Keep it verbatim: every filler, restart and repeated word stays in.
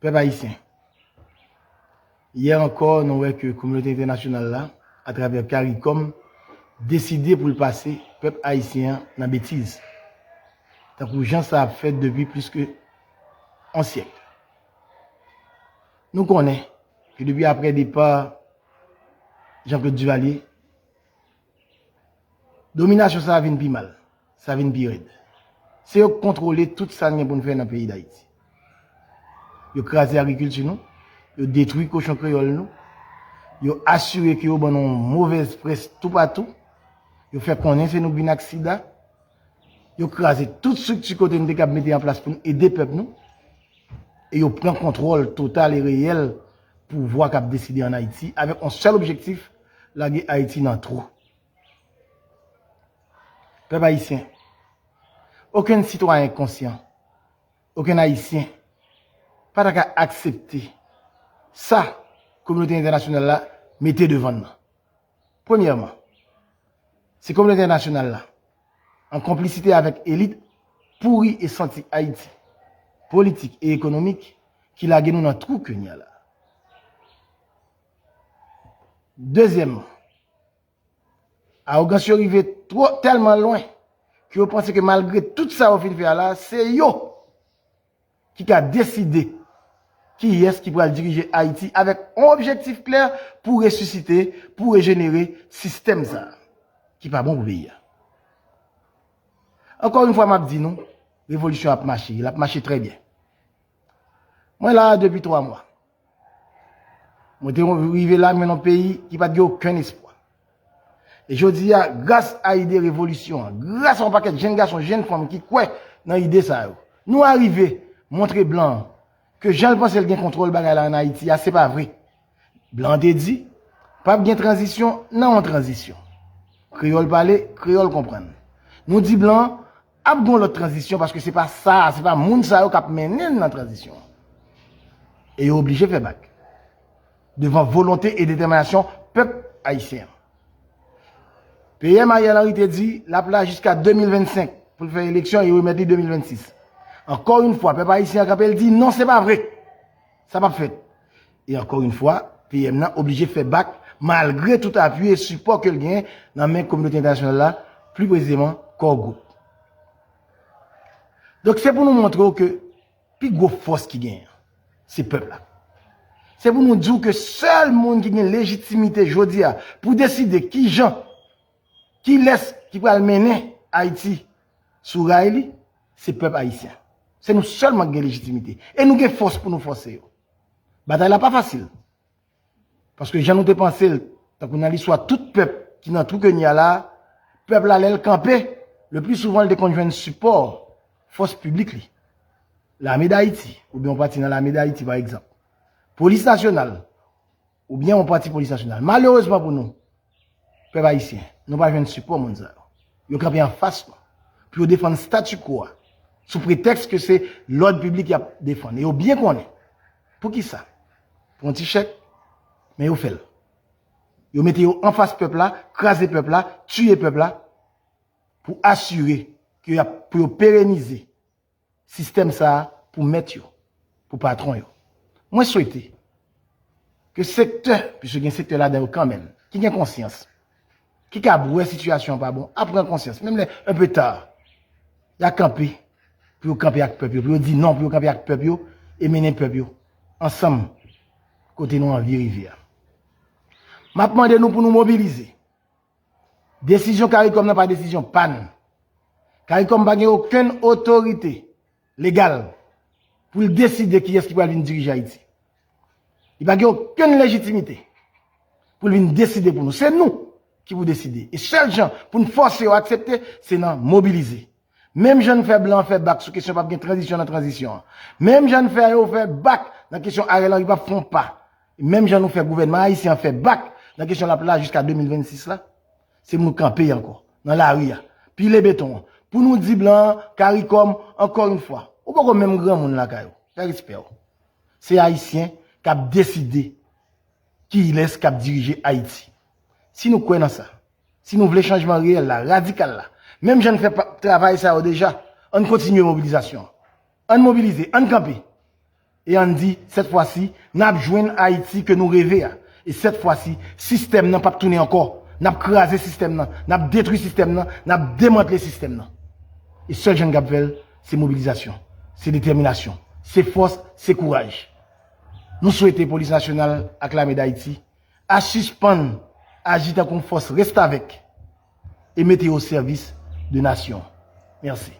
Pèp ayisyen, yè ankò, nou wè ke kominote entènasyonal la, atravè CARICOM, deside pou l pase pèp ayisyen an nan betiz, tankou jan sa ap fèt depi plis ke yon syèk. Nou konnen ke depi aprè depa Jean-Claude Duvalier, dominasyon sa a vin pi mal, sa vin pi rèd. Se yo k kontwole tout sa n gen pou n fè nan peyi Dayiti. Yo kraze agrikilti nou, yo detwi kochon kreyòl nou, yo asire ke yo ban nou yon movèz près toupatou, yo fè konnen se nou k vin ak sida, yo kraze tout estrikti kote n te kab mete an plas pou n ede pèp nou, e yo pran kontwòl total e reyèl pouvwa k ap deside ann Ayiti avèk yon sèl objektif, lage Ayiti nan twou. Pèp ayisyen, okenn sitwayen konsyan, okenn ayisyen pa ta ka aksepte sa kominote entènasyonal la mete devan n nan. Premyèman, se kominote entènasyonal la, an konplisite avèk elit pouri e santi Ayiti, politik e ekonomik, ki lage nou nan twou ke n ye a la. Dezyèmman, awogans yo rive twò, tèlman lwen ke yo panse ke malgre tout sa yo fin fè a la, se yo ki ka deside kiyès ki pral dirije Ayiti avèk yon objektif klè pou resisite, pou rejenere sistèm sa a ki pa bon pou peyi a. Ankò yon fwa, m ap di nou, revolisyon ap mache, l ap mache trè byen. Mwen la a depi twa mwa. Mwen te rive la, mwen nan peyi ki pa t gen okenn espwa. E jodi a, gras a ide revolisyon an, gras a yon pakèt jenn gason, jenn fanm ki kwè nan ide sa yo, nou arive montre blan an ke jan l panse l gen kontwòl bagay la ann Ayiti a, se pa vre. Blan an te di, p ap gen tranzisyon nan yon tranzisyon. Kreyòl pale, kreyòl konprann. Nou di blan an, ap gen yon lòt tranzisyon, paske se pa sa, se pa moun sa yo k ap mennen n nan tranzisyon an. E yo oblije fè bak devan volonte e detèminasyon pèp ayisyen an. P M Ariel Henry te di l ap la jiska de mil vennsenk pou l fè eleksyon e remèt li de mil vennsis. Ankò yon fwa, pèp ayisyen an kanpe, l di non, se pa vre. Sa p ap fèt. E ankò yon fwa, P M nan oblije fè bak malgre tout apui e sipò ke l genyen nan men kominote entènasyonal la, pli presizeman Core Group. Donk, se pou nou montre w ke pi gwo fòs ki genyen an, se pèp la. Se pou nou di w ke sèl moun ki gen lejitimite jodi a pou deside kijan, kilès ki pral mennen Ayiti sou ray li, se pèp ayisyen. Se nou sèlman ki gen lejitimite. E nou gen fòs pou nou fòse yo. Batay la pa fasil. Paske jan nou te panse l, tankou nan listwa tout pèp ki nan twou ke n ye a la, pèp la, lè l kanpe, le pli souvan l te konn jwenn sipò fòs piblik li. Lame Dayiti, oubyen yon pati nan Lame Dayiti, pa egzanp. Polis nasyonal, oubyen yon pati polis nasyonal. Malerezman pou nou, pèp ayisyen, nou pa jwenn sipò moun sa yo. Yo kanpe anfas nou pou yo defann statu quo a, sou pretèks ke se lòd piblik y ap defann. E yo byen konnen. Poukisa? Pou yon ti chèk, men yo fè l. Yo mete yo anfas pèp la, kraze pèp la, tiye pèp la, pou asire ke y ap, pou yo perenize sistèm sa a pou mèt yo, pou patwon yo. Mwen swete ke sektè, piske gen sektè ladan yo kanmenm, ki gen konsyans, ki kab wè sitiyasyon an pa bon, ap pran konsyans, menm lè un peu tard, y a kanpe, pou yo kanpe ak pèp yo, pou yo di non, pou yo kanpe ak pèp yo, e mennen pèp yo ansanm kote nou anvi rive a. M ap mande nou pou nou mobilize. Desizyon CARICOM nan pa desizyon pa n. CARICOM pa gen okenn otorite legal pou l deside kiyès ki pral vin dirije Ayiti. Li pa gen okenn lejitimite pou l vin deside pou nou. Se nou ki pou deside. E sèl jan pou n fòse yo aksepte, se nan mobilize. Menm jan n fè blan an fè bak sou kesyon p ap gen tranzisyon nan tranzisyon an. Menm jan n fè yo fè bak nan kesyon Ariel Henry p ap fè yon pa. Menm jan nou fè gouvènman ayisyen an fè bak nan kesyon l ap la jiska de mil vennsis la, se pou nou kanpe ankò nan lari a, pile beton an, pou nou di blan an, CARICOM, ankò yon fwa, ou poko menm granmoun lakay ou, fè respè w. Se Ayisyen k ap deside kilès k ap dirije Ayiti. Si nou kwè nan sa, si nou vle chanjman reyèl la, radikal la, menm jan n fè pa, travay sa yo deja, ann kontinye mobilizasyon an. Ann mobilize, ann kanpe. E ann di, sèt fwa si, n ap jwenn Ayiti ke nou reve a. E sèt fwa si, sistèm nan p ap tounen ankò. N ap kraze sistèm nan, n ap detwi sistèm nan, n ap demantle sistèm nan. E sèl jan n kab fè l, se mobilizasyon, se detèminasyon, se fòs, se kouraj. Nou swete Polis Nasyonal ak Lame d Ayiti a sispann aji tankou yon fòs restavèk e mete yo o sèvis de nasyon. Mèsi.